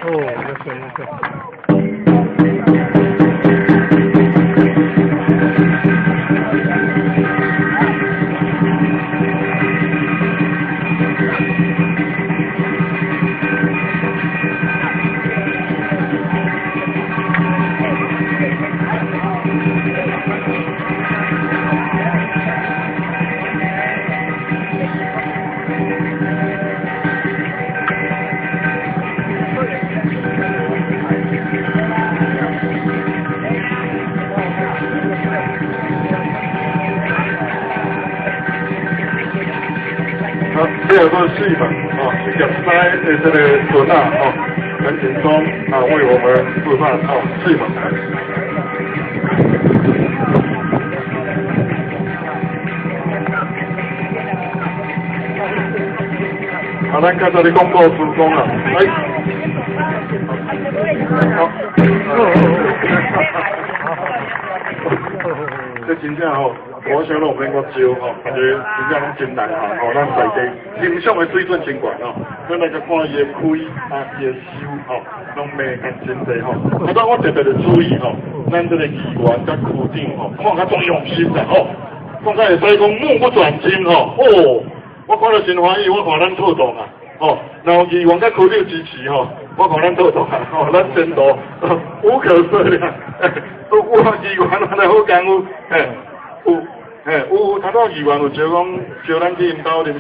哦，沒錯沒錯。這個是四門哦，業師的這個孫仔哦，陳錦忠啊，為我們示範哦，四門。啊，咱剛才咧講故事講啊，哎，好，這真正吼，我想攏毋免我招吼，感覺真正攏真難行吼，咱在地欣賞的水準真懸吼，咱來個看伊的開啊，伊的收吼，攏美甲真濟吼。啊，但我特別的注意吼，咱這個議員佮區長吼，看較足用心啦吼，看較會使講目不轉睛吼，哦，我看了真歡喜，我看咱透動啊，吼，然後議員佮區長支持吼，我看咱透動啊，吼，咱前途無可設量。有議員來好功夫，嘿，有，嘿，有，頭拄議員有招講招咱去𪜶兜啉。